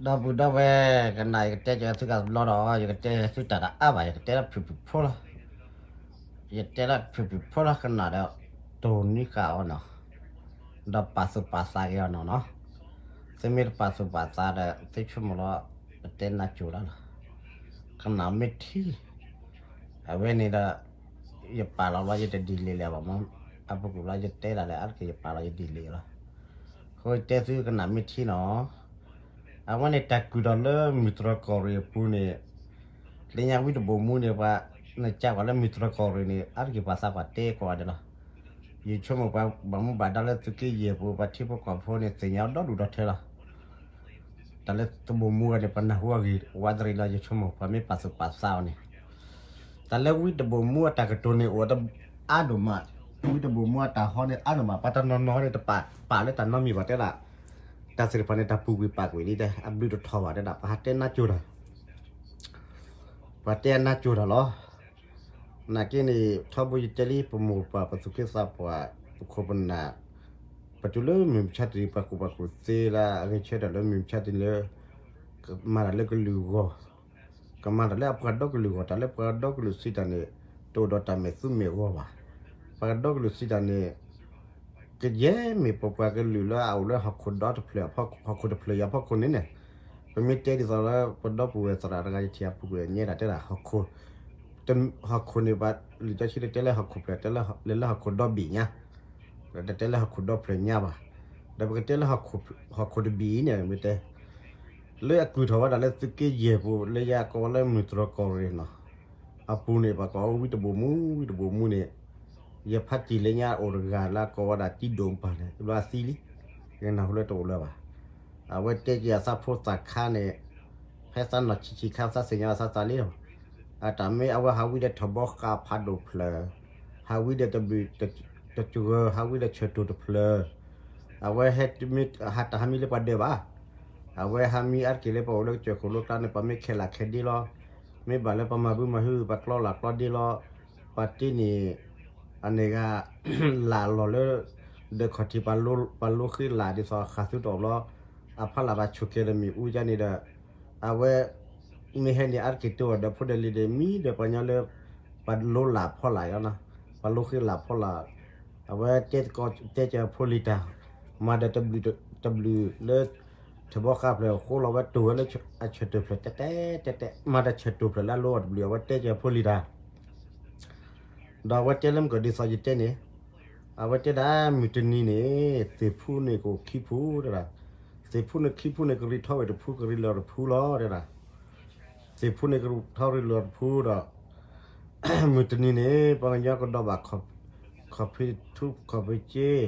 ဒီပုၢ်ဒီဝဲၢ်, ကနၣ်ယကတဲက့ၤသုတၢ်တဘျီဒီး ယကတဲသုတၢ်တအါဘၣ်, ယကတဲလၢဖုၣ်ဖုၣ်ဖိလီၤ. ယတဲလၢဖုၣ်ဖုၣ်ဖိလီၤ ကနၣ်ဒီး တိၢ်နီၣ်ဃာ်အီၤနီၤ, ဒီးပာ်သူၣ်ပာ်သးက့ၤအီၤနီၤနီၤ. သုမ့ၢ်တပာ်သူၣ်ပာ်သးဒီး သုဆိကမိၣ်လီၤ, ပတဲနါစိၤလီၤလီၤ. ကနၣ်မ့ၢ်ထံ အဝဲန့ၣ်ဒီး ယပာ်လီၤဘျီ ယတ delete လဲၤဘၣ်မး, အပူၤကွံာ်ဘျီ ယတဲဒၣ်လဲာ် အါတက့ၢ်ယပာ်လီၤ ယ delete လီၤ. အဃိယတဲသုကနၣ်မ့ၢ်ထံနီၤ, အဝဲန့ၣ်တၢ်ကုၢ်ထီၣ်လၢမုၢ်တြီၢ်ကီၢ်ရ့ၣ်အပူၤန့ၣ်, လၢညါဝံတဘိၣ်မူန့ၣ် ပှၤနကးကွၢ်လၢမုၢ်တြီၢ်ကီၢ်ရ့ၣ်န့ၣ် အါတက့ၢ်ပှၤသးပှၢ်တဲကိးဂၤဒဲးလီၤ. ယဆိကမိၣ်ပှၤဘၣ်မူဘၣ်ဒါလၢသုးက့ယဲၢ်ပူၤ ပှၤထံဖိကီၢ်ဖိန့ၣ် သ့ၣ်ညါအီၤဒီဒူၣ်ဒီထၢလီၤ. တၢ်လၢတဘိၣ်မူဂၤန့ၣ် ပနၢ်ဟူအဂ့ၢ်ဝးတရံးလီၤ ယဆိကမိၣ် ပှၤမ့ၢ်ပာ်သူၣ်ပာ်သးအီၤန့ၣ်, တၢ်လၢဝံတဘိၣ်မူအတၢ်ကတိၤန့ၣ် အိၣ်ဝဲအါဒိၣ်မး, ဝံတဘိၣ်မူအတၢ်ဟီန့ၣ် အါဒိၣ်မး, ပှၤတနီၤနီၤန့ၣ် တပာ်ပာ်လၢတၢ်နီတမံၤဘၣ်တဲဒၣ်, တၢ်သ့ၣ်တဖၣ်န့ၣ် တၢ်ပူၤကွံာ်ပာ်ကွံာ်လံတဲ အဘျုးတထီၣ်ဘၣ်တဲဒၣ် ပှၤဟးတဲနါစိၤတၢ် ပှၤတဲအနါစိၤတၢ်လီၤ. နာ်က့န့ၣ် ထီဘိယတဲလံ ပမိၢ်ပပၢ် ပသူၣ်က့သးပှၢ် ပခိၣ်ပနၢ်, ပတုၤလၢမုၢ်မဆါတနံၤ ပှၤကူၣ်ဘၣ်ကူၣ်သ့လၢ အဂဲၤဆၢထၢၣ်လၢမုၢ်မဆါတနံၤလၢ ကမၤတၢ်လၢကလုာ်ဂီၢ်, ကမၤတၢ်လၢအပှၤဒီကလုာ်ဂီၢ်, တၢ်လၢပှၤဒီကလုာ်စံးတၢ်န့ၣ် တအိၣ်ဒီးတၢ်မဲာ်သူမဲာ်ဂီၢ်ဘၣ်. ပှၤဒီကလုာ်စံးတၢ်န့ၣ် ကယဲၢ်မ့ၢ်ပပှၤကလုာ်လၢအအိၣ်လၢဟီၣ်ခိၣ်ဒီတဖျၢၣ်, ဟီၣ်ခိၣ်တဖျၢၣ်အံၤအဖီခိၣ်န့ၣ်န့ၣ်, ပမ့ၢ်တဲဒ်သိးလၢပဒီပုၢ်ဝဲၢ်သရၣ်တဂၤယထံၣ်အပူၤကွံာ်ညါဒၣ်တဲဒၣ် ဟီၣ်ခိၣ်န့ၣ် ပှၤလံာ်စီဆှံတတဲလၢဟီၣ်ခိၣ်ဖျၢၣ် တဲလၢလၢဟီၣ်ခိၣ်ဒီဘ့ၣ်ညါ, တတဲလၢဟီၣ်ခိၣ်ဒီဖျၢၣ်ညါဘၣ်. ဒီးပကတဲလၢဟီၣ်ခိၣ်တဘ့ၣ်အံၤန့ၣ် မ့ၢ်တဲ လၢအကုၢ်ထီၣ်ဝဲဒၣ်လၢသုးက့ယဲၢ်ပူၤ လၢယၤကိးဝဲလၢမုၢ်တြီၢ်ကီၢ်ရ့ၣ်နီၤ, အပူၤန့ၣ် ပှၤကိးဝဲဝံတဘိၣ်မူ, ဝံတဘိၣ်မူန့ၣ်, ယဖးတံၢ်လၢညါအိၣ်တဂၤလၢကိးဝဲဒၣ်တံဒိၣ်ပၢ်န့ၣ် ဘျီအသံလံ, ယနၢ်ဟူလၢတအိၣ်လၢၤဘၣ်. အဝဲတဲက့ၤအသးဖိသၣ်ခါန့ၣ်, ဖဲသးနီၢ်ဆံးဆံးခါ သးသ့ၣ်ညါဘၣ်သးသးလံလီၤ. အတၢ်မ့ၢ်အဝဲဟးဝံဒီးထီၣ်ဘီဃးဖးဒိၣ်ဖျၢၣ်, ဟးဝံဒီးတဘျုးတစှၤ, ဟးဝံဒီးဆၢၣ်တိၢ်တဖျၢၣ်, အဝဲဟဲမ့ၢ်ဟးတၢ်ဟးမံလၢပှၤဒၢးဘၣ်. အဝဲဟးမံအါတက့ၢ်လၢပှၤအိၣ်လၢကစၢၢ်ခိၣ်လိကျါန့ၣ် ပှၤမ့ၢ်ခဲလၢာ်ခဲဒ့လီၤ, မ့ၢ်ဘၣ်လၢပှၤမၤဘုမၤဟု ပှၤကျီလၢ်ကျီဒ့လီၤ, ပှၤတ့န့ၣ် အန့ၣ်ဂၤ လၢ်လီၤလၢ ဒၢးခီၣ်ထံး ပှၤလိဃ့လၢ်ဒ်သိးအဃၣ်သုတအိၣ်ဘျီ, အဖီလာ်ဘၣ်ဆိၣ်ကဲၤဒီးမ့ၣ်အူကန့ၣ်ဒီး, အဝဲ မ့ၢ်ဟဲန့ၣ် အါတက့ၢ်တအိၣ်ဒီးဖိဒီးလံၤဒီး မံဒီးပှၤညီလၢ ပှၤလိလၢ်ဖီလာ်လီၤနီၤ, ပှၤလိဃ့လၢ်ဖီလာ်, အဝဲတဲသကိးတဲကဲၤဖိလံၤတၢ်, မၤဒီးတဘျုးတဘျုးလၢ ထီၣ်ဘီဃးဖျၢၣ်ဃိလီၤဝဲတိၢ်ဝဲလၢအဆၢၣ်တိၢ်ဖျၢၣ်တဲတဲတဲတဲ, မၤဒီးဆၢၣ်တိၢ်ဖျၢၣ်လၢအလိအီၤတဘျုး အဝဲတဲကဲၤဖိလံၤတၢ် ဒီးအဝဲတဲလၢမုၢ်ကီၢ်ဒ်သိးယတဲန့ၣ်, အဝဲတဲဒၣ်မုၢ်တနံၤန့ၣ် သ့ၣ်ဖူန့ၣ်ကအိၣ်ခံဖူတဲဒၣ်, သ့ၣ်ဖူန့ၣ်ခံဖူန့ၣ် ကရံးထီၣ်ဝဲတဖူ ကရံးလီၤတဖူလီၤတဲဒၣ်, သ့ၣ်ဖူန့ၣ်ကရံးထီၣ်ရံးလီၤတဖူဒီး, မုၢ်တနံၤန့ၣ် ပှၤကညီကဒီးဘၣ် ခီၣ်ဖံးထူခီၣ်ဖံးက့,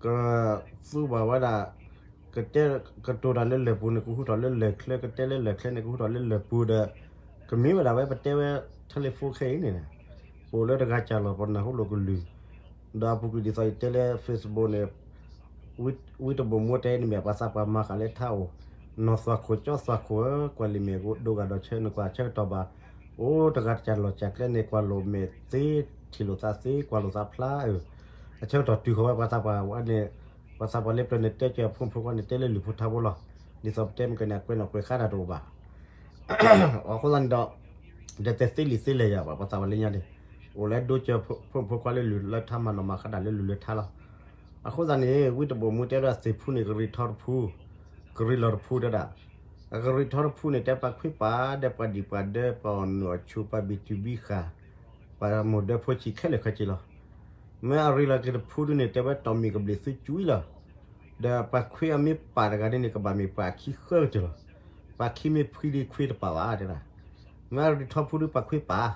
ကသူဘၣ်ဝဲဒၣ် ကတဲကတိၤတၢ်လၢလၢၢ်ပူၤန့ၣ် ကဟူထီၣ်လၢလၢၢ်ချၢ, ကတဲလၢလၢၢ်ချၢန့ၣ် ကဟူထီၣ်လၢလၢၢ်ပူၤဒီး, ကမ့ၢ်ဝဲဒၣ်ဝဲပတဲဝဲ ထလ့ၣ်ဖိခဲအံၤန့ၣ်, ပအိၣ်လၢတဂၤစၢ်လီၤ ပနၢ်ဟူလိာ်ကလုၢ်, ဒီးအပူၤကွံာ်ဒ်သိးယတဲလၢ Facebook န့ၣ်, ဝံတဘိၣ်မူတဲန့ၣ်မ့ၢ်ပှၤသးပှၢ်မၤဃာ်လၢထါအိၣ်, နီၢ်သွၣ်ခိၣ်ကၠီသွၣ်ခိၣ်ဧၢ, ကွၢ်လံာ်မဲာ်ဒိဂၤဒီးဆၢနကွၢ်ဆၢကတီၢ်ဘၣ်, အိၣ်တဂၤတၢ်လီၢ်တၢ်ကျဲန့ၣ် ကွၢ်လိာ်မဲာ်သ့, ထံၣ်လိာ်သးသ့, ကွၢ်လိာ်သးဖျါဧၢ, အဆၢကတီၢ်တုၤဃီၤဝဲပှၤသးပှၢ်ဝဲန့ၣ်, ပှၤသးပှၢ်လၢပျၢၤန့ၣ် တဲကဲၤဖိမုၣ်ဖိခွါန့ၣ် တဲလၢလုၢ်ဖိထါဖိလီၤ. ဒ်သိးပတဲမ့ၢ်ကန့ၣ် အကွဲးနီၣ်ကွဲးဃါတၢ်တအိၣ်ဘၣ်. အဃိသတးန့ၣ်ဒီး, ဒီးတသ့လံာ်သ့လဲၢ်ယၤဘၣ် ပှၤသးပှၢ်လၢညါန့ၣ်, အိၣ်လၢဒိကဲၤဖိမုၣ်ဖိခွါလၢလုၢ်လၢထါ မၤနီၣ်မၤဃါတၢ်လၢလုၢ်လၢထါလီၤ. အဃိသတးန့ၣ် ဝံတဘိၣ်မူတဲဒၣ်သ့ၣ်ဖူန့ၣ် ကရံးထီၣ်တဖူ, ကရံးလီၤတဖူတဲဒၣ်, အကရံးထီၣ်တဖူန့ၣ် တဲပှၤခွ့ပာ်ဒီးပှၤဒံၣ်ပှၤဒၢ ပှၤအီၣ်နုၢ်အီၣ်ဆူၣ် ပှၤဘံၣ်တုၤဘံၣ်ဃာ်, ပှၤမိၢ်ဒၢဖိဆံးခဲလၢာ်ခဲဆ့လီၤ. မ့ၢ်အရံးလီၤက့ၤတဖူဒုန့ၣ် တဲဝဲတီၢ်မံၤကဘျံးသုကွံာ်လီၤ. ဒီးပှၤခွ့အမ့ၢ်ပာ်တဂၤန့ၣ်န့ၣ် ကဘၣ်မ့ၢ်ပှၤအခံဃၢကတၢၢ်လီၤ. ပှၤခံမ့ၢ်ဖှံဒ်ခွ့တပာ်ဘၣ်တဲဒၣ်. မ့ၢ်အရံးထီၣ်ဖူဒုပှၤခွ့ပာ်,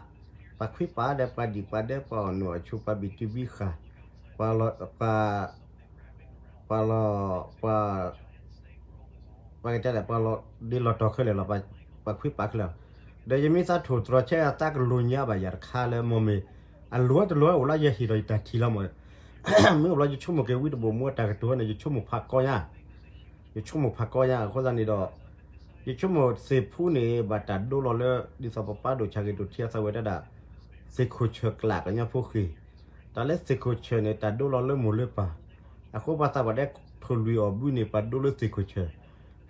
ပှၤခွ့ပာ်ဒီးပှၤဒံၣ်ပှၤဒၢ ပှၤအီၣ်နုၢ်အီၣ်ဆူၣ် ပှၤဘံၣ်တုၤဘံၣ်ဃာ်, ပှၤလီၤ, ပှၤ, ပှၤလီၤ, ပှၤ ပှၤကတဲဒၣ် ပှၤလီၤဒ့လီၤတီၤခဲလၢာ်လီၤ, ပှၤခွ့ပာ်ခဲလၢာ်. ဒီးယမ့ၢ်သးထိၣ်သတြီၤဆၢ အသးကလိၤညါဘၣ်ယၤတခါလၢ မ့မ့ၢ်အလိၤတလိၤအိၣ်လၢယဟ့ၣ်ဒီးယတၢ်ထံၣ်လီၤမး. မ့ၢ်အိၣ်ဘျီယဆိကမိၣ်က့ၤဝံတဘိၣ်မူအတၢ်ကတိၤန့ၣ် ယဆိကမိၣ်ဖးကီညါ, ယဆိကမိၣ်ဖးကီညါ အဃိသတးန့ၣ်ဒီး, ယဆိကမိၣ်သ့ၣ်ဖူန့ၣ် ဘၣ်တၢ်ဒိလီၤလၢ ဒ်သိးပပၢ်ဒိၣ်ဆၣ်ဂ့ၤတိၣ်ထံအသးဝဲဒၣ်, သ့ၣ်ခိၣ်ဆၢၣ်ကျးကညီဖိဃ့ၢ်, တၢ်လၢသ့ၣ်ခိၣ်ဆၢၣ်န့ၣ် တၢ်ဒိလီၤလၢမိၢ်လၢပၢ်, အဃိပှၤသးပှၢ်တဲထိၣ်လွံၢ်အီၣ်ဘုန့ၣ် ပှၤဒိလၢသ့ၣ်ခိၣ်ဆၢၣ်,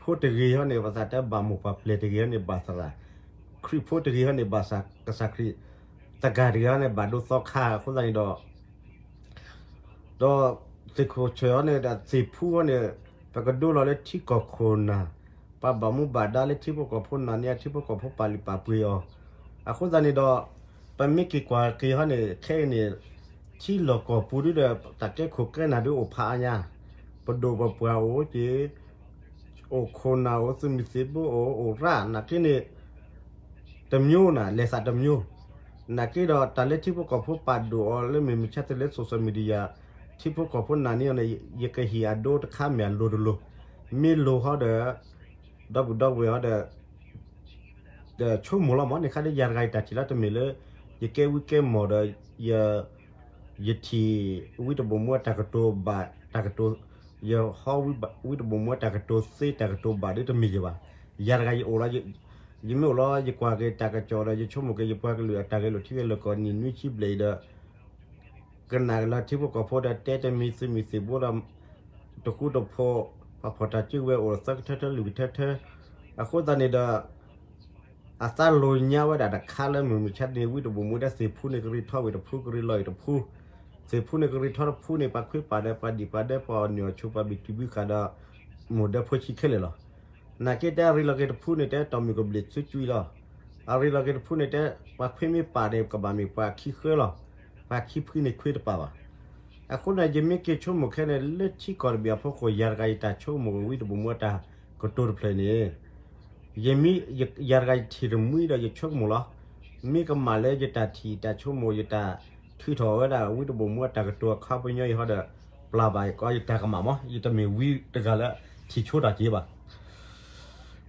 ဖိတဂ့ၤဟီန့ၣ် ပသးတဲဘၣ်မိၢ်ပှၢ်ပျဲၢ်တဂ့ၤဟီန့ၣ် ဘၣ်သရၣ်, ခရံာ်ဖိတဂ့ၤဟီန့ၣ် ဘၣ်ကစၢ်ခရံာ်, သဂၢ်တဂ့ၤဟီန့ၣ် ဘၣ်ဒိသီခါ အဃိသတးန့ၣ်ဒီး ဒီးသ့ၣ်ခိၣ်ဆၢၣ်ဟီန့ၣ် ဒီးသ့ၣ်ဖူဟီန့ၣ် ပကဒိလီၤလၢထံကီၢ်ခိၣ်နၢ်, ပှၤဘၣ်မူဘၣ်ဒါလၢထံဖိကီၢ်ဖိနာ်န့ၢ်အီၤ ထံဖိကီၢ်ဖိပာ်လုၢ်ပာ်ပှ့ၤအီၤ, အဃိသတးန့ၣ်ဒီး ပမ့ၢ်က့ၤကွၢ်က့ၤဟီန့ၣ် ခဲအံၤန့ၣ် ထံလီၢ်ကီၢ်ပူၤဒုဒီး တၢ်ကဲခိၣ်ကဲနၢ်ဒုအိၣ်ဖးအါညါ, ပဒိၣ်ပပှၢ်အိၣ်က့ၤ အိၣ်ခိၣ်နၢ်အိၣ် သုးမုၢ်သံၣ်ဘိအိၣ် အိၣ်ရၣ် နာ်က့န့ၣ် တစ်မျိုးနၤ လဲၤသးတစ်မျိုး, နာ်က့ဒီးတၢ်လၢထံဖိကီၢ်ဖိပာ်ဒိၣ်အီၤလၢမုၢ်မဆါတလဲ social media ထံဖိကီၢ်ဖိနာ်န့ၢ်အီၤန့ၣ် ယကဟ့ၣ်အဒိတခါမ့ၢ်အလိၤတလိၤ, မ့ၢ်လိၤဟီဒီး ဒီပုၢ်ဒီဝဲၢ်ဟီဒီး ဒီးဆိကမိၣ်လီၤမး န့ၣ်ခါဒီးယၤတဂၤအံၤတၢ်ထံၣ်လၢတမ့ၢ်လၢ ယကဲဝံကဲမီၢ်ဒီး ယ ယထံၣ် ဝံတဘိၣ်မူအတၢ်ကတိၤဘၣ် တၢ်ကတိၤ ယဟီ ဝံတဘိၣ်မူအတၢ်ကတိၤသ့တၢ်ကတိၤဘၣ်ဒ်တမ့ၢ်ယၤဘၣ်. ယၤတဂၤယအိၣ်လီၤ, ယမ့ၢ်အိၣ်လီၤ ယကွၢ်က့ၤတၢ်ကစီၣ်ဒီး ယဆိကမိၣ်က့ၤယပှၤကလုာ်အတၢ်ဂဲၤလိာ်ထံဂဲၤလိာ်ကီၢ်နံၣ်နွံဆံဘျဲၣ်အံၤဒီး ကနၣ်က့ၤလၢထံဖိကီၢ်ဖိဒီးတဲတမံၤသုးမုၢ်သံၣ်ဘိဒီး တဃူတဖိး ပှၤဖီၣ်တၢ်စုကဝဲၤအိၣ်ဒီးသၢကထၢထၢလွံၢ်ကထၢထၢ, အဃိသတးန့ၣ်ဒီး အသးလိၤညါဝဲဒၣ်တခါလၢမုၢ်မဆါတနံၤ ဝံတဘိၣ်မူဒီးသ့ၣ်ဖူန့ၣ် ကရံးထီၣ်ဝံၤတဖု ကရံးလီၤဝံၤတဖု, သ့ၣ်ဖူန့ၣ် ကရံးထီၣ်တဖုန့ၣ် ပှၤခွ့ပာ်ဒီးပှၤဒံၣ်ပှၤဒဲပှၤအီၣ်နုၢ်အီၣ်ဆူၣ် ပှၤဘံၣ်တုၤဘံၣ်ဃာ်ဒီး မိၢ်ဒီးဖိဆံးခဲလၢာ်လီၤ. နာ်က့တဲအရံးလီၤက့ၤတဖုန့ၣ် တဲတီၢ်မုၢ်ကဘျံးသုကွံလီၤ. အရံးလီၤက့ၤတဖုန့ၣ် တဲပှၤခွ့မ့ၢ်ပာ်န့ၣ် ကဘၣ်မ့ၢ်ပှၤခံဃၢလီၤ. ပှၤခံဖုန့ၣ်ခွ့တပာ်ဘၣ်. အဃိန့ၣ် ယမ့ၢ်က့ၤဆိကမိၣ်ခဲန့ၣ် လၢထံကီၢ်တဘ့ၣ်အဖီခိၣ် ယၤတဂၤယတၢ်ဆိကမိၣ်ဝံတဘိၣ်မူအတၢ်ကတိၤတဖျၢၣ်န့ၣ် ယမ့ၢ် ယၤတဂၤယထံၣ်တမှံဒီးယဆိကမိၣ်လီၤ. မ့ၢ်ကမၣ်လၢယတၢ်ထံၣ်တၢ်ဆိကမိၣ် ယတၢ်ထုးထီၣ်ဝဲဒၣ် ဝံတဘိၣ်မူအတၢ်ကတိၤအခီပညီအံၤဟီဒီး ပျၢ်ဘၣ်ကီးယတၢ်ကမၣ်မး ယတမ့ၢ်ဝံတဂၤလၢထံၣ်ဆိတၢ်က့ၤဘၣ်.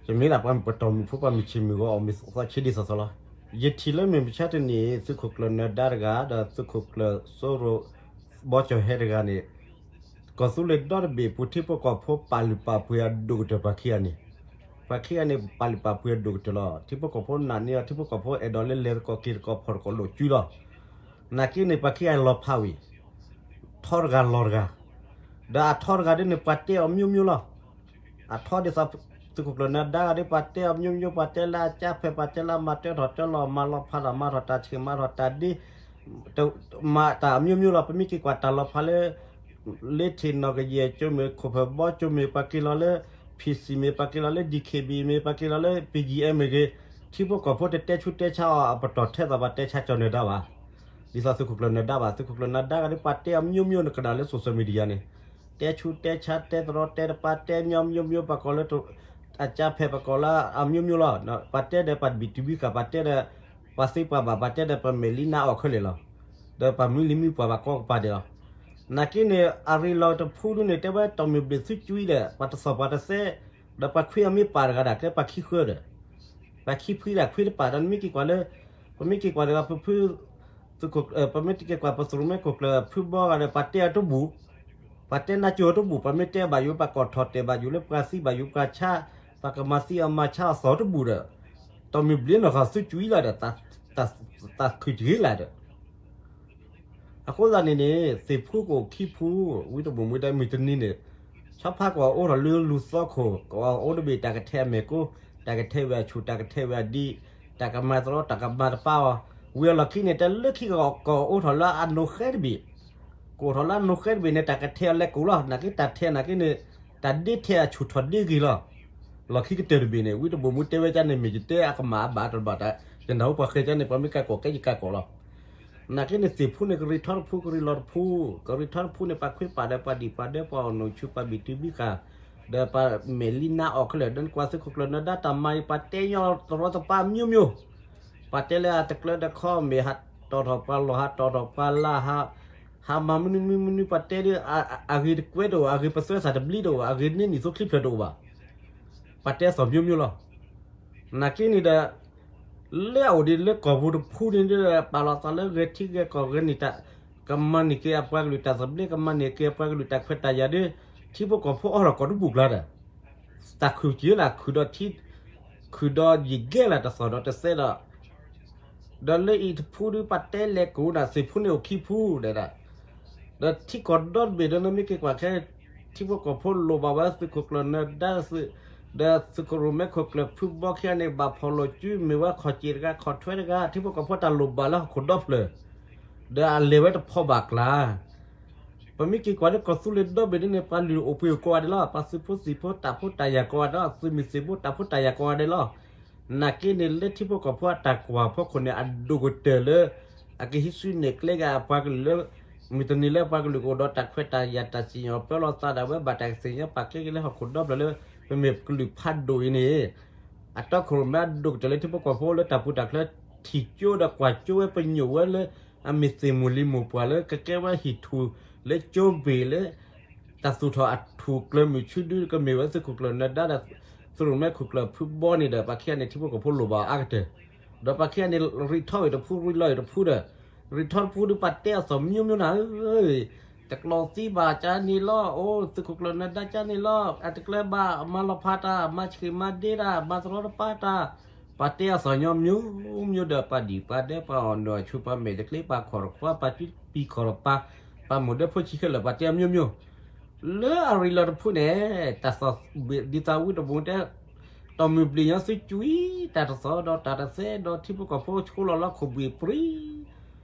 ယမ့ၢ်ဒၣ်ပှၤပတီၢ်မုၢ်ဖိ ပှၤမုၢ်ဆ့ၣ်မုၢ်ဂီၤအီၤ မ့ၢ်သီဆ့ဒ်သိးသိးလီၤ. ယထံၣ်လၢမုၢ်မဆါတနံၤ သုးခိၣ်ကျၢၢ်နၢၤဒါတဂၤ ဒီးသုးခိၣ်ကျၢၢ်စိရိၤ ဘီကၠီၣ်ဟဲတဂၤန့ၣ် ကီၢ်သူလ့ၤဒီတဘ့ၣ်ပူၤ ထံဖိကီၢ်ဖိပာ်လုၢ်ပာ်ပှ့ၤအဒိၣ်ကတၢၢ်ပှၤခံဂၤန့ၣ်, ပှၤခံဂၤန့ၣ် ပာ်လုၢ်ပာ်ပှ့ၤအဒိၣ်ကတၢၢ်လီၤ. ထံဖိကီၢ်ဖိနာ်န့ၢ်အီၤ ထံဖိကီၢ်ဖိအဲၣ်ဒိးလၢလဲၤသကိးက့ၤသကိးဖီၣ်သကိးလိာ်စုလီၤ. နာ်က့န့ၣ် ပှၤခံဂၤလီၤဖးဝံၤ ထီတဂၤလီၤတဂၤ, ဒီးအထီတဂၤဒ်န့ၣ် ပှၤတဲအီၤမျိုးမျိုးလီၤ. အထီဒ်သိး သုးခိၣ်ကျၢၢ်နၢၤဒါဂၤဒ် ပှၤတဲအီၤမျိုးမျိုး ပှၤတဲလၢအကၢ်ဖဲ ပှၤတဲလၢအမၤတၢထီၣ်တၢလီၤ မၤလီၤဖးတၢ် မၤထီၣ်တၢ်ဆံး မၤထီၣ်တၢ်ဒ့ မၤတၢ်အမျိုးမျိုးလီၤ. ပမ့ၢ်က့ၤကွၢ်တၢ်လီၤဖးလၢ လၢထံၣ်နီၣ်ကယဲၢ်ကၠိမ့ၢ် ခိၣ်ဖၢၣ်ဘီကၠိမ့ၢ် ပှၤက့ၤလီၤလၢ PC မ့ၢ် ပှၤက့ၤလီၤလၢ DKB မ့ၢ် ပှၤက့ၤလီၤလၢ ပီၣ်ကၠံၣ်အဲၣ်မ့ၢ်ဂ့ၤ, ထံဖိကီၢ်ဖိတတဲဆူးတဲဆါအီၤအပတီၢ်ထဲသိး ပှၤတဲဆါကၠီၣ်နၢၤဒါဘၣ်. ဒ်သိးသုးခိၣ်ကျၢၢ်နၢၤဒါဘၣ်, သုးခိၣ်ကျၢၢ်နၢၤဒါဂၤဒ် ပှၤတဲအီၤမျိုးမျိုး နကနၣ်လၢ social media န့ၣ်, တဲဆူးတဲဆါ တဲတရီတဲတပါ တဲမျိုးမျိုး ပှၤကိးလၢ အကၢ်ဖဲ ပှၤကိးလၢအမျိုးမျိုးလီၤ. ပှၤတဲဒီးပှၤဘံၣ်တုၤဘံၣ်ဃာ် ပှၤတဲဒီး ပှၤသ့ပှၤဘၣ် ပှၤတဲဒီးပမဲာ်လံနါအီၣ်ခဲလၢာ်လီၤ. ဒီးပှၤမံလံမံပှၤဘၣ်ကိးကပၤဒဲးလီၤ. နာ်က့န့ၣ် အရံးလီၤတဖုဒ်န့ၣ် တဲဝဲတီၢ်မုၢ်ဘျံးသုကွံဒီး ပှၤတသီၣ်ပှၤတသဲ ဒီးပှၤခွ့အီၤမ့ၢ်ပာ်တဂၤဒၣ် ကဲပှၤခံဃၢဒီး ပှၤခံဖုဒၣ်ခွ့တပာ်ဒီး နမ့ၢ်က့ၤကွၢ်လၢ ပမ့ၢ်က့ၤကွၢ်ဒီးပဖု ပမ့ၢ်တက့ၤကွၢ်ပသရူးမဲခိၣ်ကျၢၢ်ဖုဘီဂၤဒီး ပှၤတဲအီၤတဘူၣ်, ပှၤတဲနါကၠိအီၤတဘူၣ်, ပှၤမ့ၢ်တဲဘၣ်ယိၣ် ပှၤကိးထီၣ်တဲာ်ဘၣ်ယိၣ်လၢပှၤသံဘၣ်ယိၣ် ပှၤဆါ, ပှၤကမၤသံအီၤမၤဆါအီၤသီၣ်တဘူၣ်ဒီး တီၢ်မုၢ်ဘျံးနီၢ်ဃီသုကွံလီၤဒီး တၢ်ခုၣ်ကဂ့ၤလၢဒီး အဃိသတးန့ၣ်န့ၣ် သ့ၣ်ဖူကအိၣ်ခံဖု, ဝံတဘိၣ်မူဒီးမုၢ်တနံၤန့ၣ် ဆီဖါကအိၣ်ထီၣ်လၢလူၢ်သီခိၣ် ကအိၣ်တဘ့ၣ် တၢ်ကထဲအမဲာ်ကိ တၢ်ကထဲဝဲအဆူၣ် တၢ်ကထဲဝဲအဒံး, တၢ်ကမၤတရီ တၢ်ကမၤတပါအီၤ, ဝံၤအလီၢ်ခံန့ၣ် တၢ်လၢခံကအိၣ်ထီၣ်လၢအနိဃဲတဘ့ၣ်, ကအိၣ်ထီၣ်လၢအနိဃဲတဘ့ၣ်န့ၣ် တၢ်ကထဲအီၤလဲၤကိၢ်လီၤ. နာ်က့တၢ်ထဲနာ်က့န့ၣ် တၢ်ဒ့ထဲအဆူၣ်ထီၣ်ဒ့ဂ့ၤလီၤ. လီၢ်ခံကတၢၢ်တဘ့ၣ်န့ၣ် ဝံတဘိၣ်မူတဲဝဲကန့ၣ် မ့ၢ်ယတဲအကမၣ်အဘၣ်တဘၣ်တၢ် ယနၢ်ဟူပှၤဃဲကန့ၣ် ပှၤမ့ၢ်ကၢ်ကိးကဲယကၢ်ကိးလီၤ. နာ်က့န့ၣ် သ့ၣ်ဖူန့ၣ် ကရံးထီတဖု ကရံးလီၤတဖု, ကရံးထီတဖုန့ၣ် ပှၤခွ့ပာ်ဒီးပှၤဒံၣ်ပှၤဒဲပှၤအီၣ်နုၢ်ဆူၣ် ပှၤဘံၣ်တုၤဘံၣ်ဃာ် ဒီးပှၤမဲာ်လံနါအီၣ်ခဲလၢာ် ဒီးနကွၢ်သုးခိၣ်ကျၢၢ်နၢၤဒါတၢ်မၤအံၤ ပှၤတဲညီတရီတပါမျိုးမျိုး, ပှၤတဲလၢအတကျၢၤတခီမ့ၢ်ဟးတီၢ်ထီၣ်ပှၤလီၢ် ဟးတီၢ်ထီၣ်ပှၤလၢ် ဟးမၤမနုၤမနုၤမနုၤ ပှၤတဲဒီး အဂ့ၤတကွဲတအိၣ် အဂ့ၤပသွဲသးတဘျံတအိၣ် အဂ့ၤန့ၢ်နံၣ်သိချံဖျၢၣ်တအိၣ်ဘၣ်. ပှၤတဲသီၣ်မျိုးမျိုးလီၤ. နာ်က့န့ၣ်ဒီး လၢအအိၣ်ဒံးလၢကီၢ်ပူၤတဖုန့ၣ်ဒီး ပာ်လီၤသးလၢဂဲၤထံဂဲၤကီၢ်ဂဲၤန့ၣ်တၢ် ကမၤန့ၢ်က့ၤအပှၤကလုာ်တၢ်သဘျ့ ကမၤန့ၢ်က့ၤအပှၤကလုာ်တၢ်ခွဲးတၢ်ယာ်ဒီး ထံဖိကီၢ်ဖိအီထီၣ်ကီၢ်တဘူၣ်ကျါဒီး တၢ်ခုၣ်က့ၤလၢခုၣ်ဒီးထံ ခုၣ်ဒီးယံာ်ဂဲၤလၢတသီၣ်ဒီးတသဲဒီး ဒီးလၢအံၤတဖုဒီး ပှၤတဲလဲၤကိးနၤ သ့ၣ်ဖူန့ၣ်အိၣ်ခံဖုဒီး ဒီးထံကီၢ်ဒီတဘ့ၣ်ဒီး နမ့ၢ်က့ၤကွၢ်ခဲ ထံဖိကီၢ်ဖိလိၣ်ဘၣ်ဝဲသုးခိၣ်ကျၢၢ်နၢၤဒါသုး ဒီးသုးခိၣ်ရိၣ်မဲခိၣ်ကျၢၢ်ဖုဘီခံဂၤန့ၣ် ဘၣ်ဖီၣ်လိာ်စုမ့ၢ်ဝဲခီၣ်စ့ၣ်တဂၤ ခီၣ်ထွဲတဂၤ ထံဖိကီၢ်ဖိတၢ်လိၣ်ဘၣ်လၢဟီၣ်ခိၣ်ဒီဖျၢၣ်, ဒီးအလဲၤဝဲတဖီဘၣ်ကျါ ပမ့ၢ်က့ၤကွၢ်လၢကီၢ်သူလ့ၤဒီဘ့ၣ်ဒ်န့ၣ် ပှၤလုၢ်အိၣ်ပှ့ၤအိၣ်ကိးဂၤဒဲးလီၤ. ပှၤသုးဖိသံၣ်ဖိတၢ်ဖိတၢ်ယာ်ကိးဂၤဒဲးလီၤ. သုးမုၢ်သံၣ်ဘိတၢ်ဖိတၢ်ယာ်ကိးဂၤဒဲးလီၤ. နာ်က့န့ၣ်လၢထံဖိကီၢ်ဖိအတၢ်ကွၢ်ဖီခိၣ်န့ၣ် အဒိၣ်ကတၢၢ်လၢ အကဟံးစုနဲၣ်ကျဲဂၤအပှၤကလုာ်လၢ မုၢ်တနံၤလၢပှၤကလုာ်ကအိၣ်ဒီးတၢ်ခွဲးတၢ်ယာ်တၢ်စံၣ်ညီၣ်ပၢလီၤသးဒၣ်ဝဲ ဘၣ်တၢ်ကသ့ၣ်ညါပာ်ကဲက့ၤလၢဟီၣ်ခိၣ်ဒီဖျၢၣ်လၢ ပမ့ၢ်ကလုာ်ဖးဒိၣ်အံၤန့ၣ် အတီခိၣ်ရိၣ်မဲအဒိၣ်ကတၢၢ်လၢထံဖိကီၢ်ဖိလၢတၢ်ပူၤတၢ်ချၢ ထံၣ်ကၠိဒီးကွၢ်ကၠိဝဲပညိၣ်ဝဲလၢ အမ့ၢ်သ့ၣ်မုၢ်လံၤမိၢ်ပှၢ်လၢကကဲဝဲဟံၣ်ထူၣ်လၢကၠိဘ့ၣ်လၢ တၢ်သူၣ်ထီၣ်အထူၣ်ကျၢၤမုၢ်ဆူဒုကမ့ၢ်ဝဲသုးခိၣ်ကျၢၢ်နၢၤဒါဒီး သုးရိၣ်မဲခိၣ်ကျၢၢ်ဖုဘီန့ၣ်ဒီး ပှၤခံဂၤန့ၣ်ထံဖိကီၢ်ဖိလိၣ်ဘၣ်အီၤအါကတၢၢ်, ဒီးပှၤခံဂၤန့ၣ် ရံးထီၣ်အံၤတဖု ရံးလီၤအံၤတဖုဒီး ရံးထီၣ်တဖုဒုးပာ်တဲအသီၣ်မံမံနၤဧၢ, တကျီသံဘၣ်ကန့ၣ်လီၤ, အိၣ်သုးခိၣ်ကျၢၢ်နၢၤဒါကန့ၣ်လီၤ, အတကျဲဘၣ် မၤလီၤဖးတၢ် မၤဆှံးမၤဒ့တၢ် မၤတရီတပါတၢ်, ပာ်တဲအသီၣ်ညီမံမံဒီး ပာ်ဒံၣ်ပာ်ဒဲး ပာ်အီၣ်နုၢ်အီၣ်ဆူၣ် ပာ်မဲာ်တချ့ ပာ်ခီၣ်တခွါ ပာ်ကံပံၤခီၣ်တပၤ, ပာ်မိၢ်ဒဲဖိဆံးခဲလၢာ် ပာ်တဲအမံမံ လၢအရံးလီၤတဖုန့ၣ် တၢ်သီၣ်ဘ့ၣ်ဒ်သိးဝံတဘိတဲ တီၢ်မုၢ်ဘျံၣ်ညါသုကွံာ် တၢ်တသီၣ်ဒီးတၢ်တသဲဒီး ထံဖိကီၢ်ဖိဆိလီၤလၢခိၣ်ဘှံးပြံ,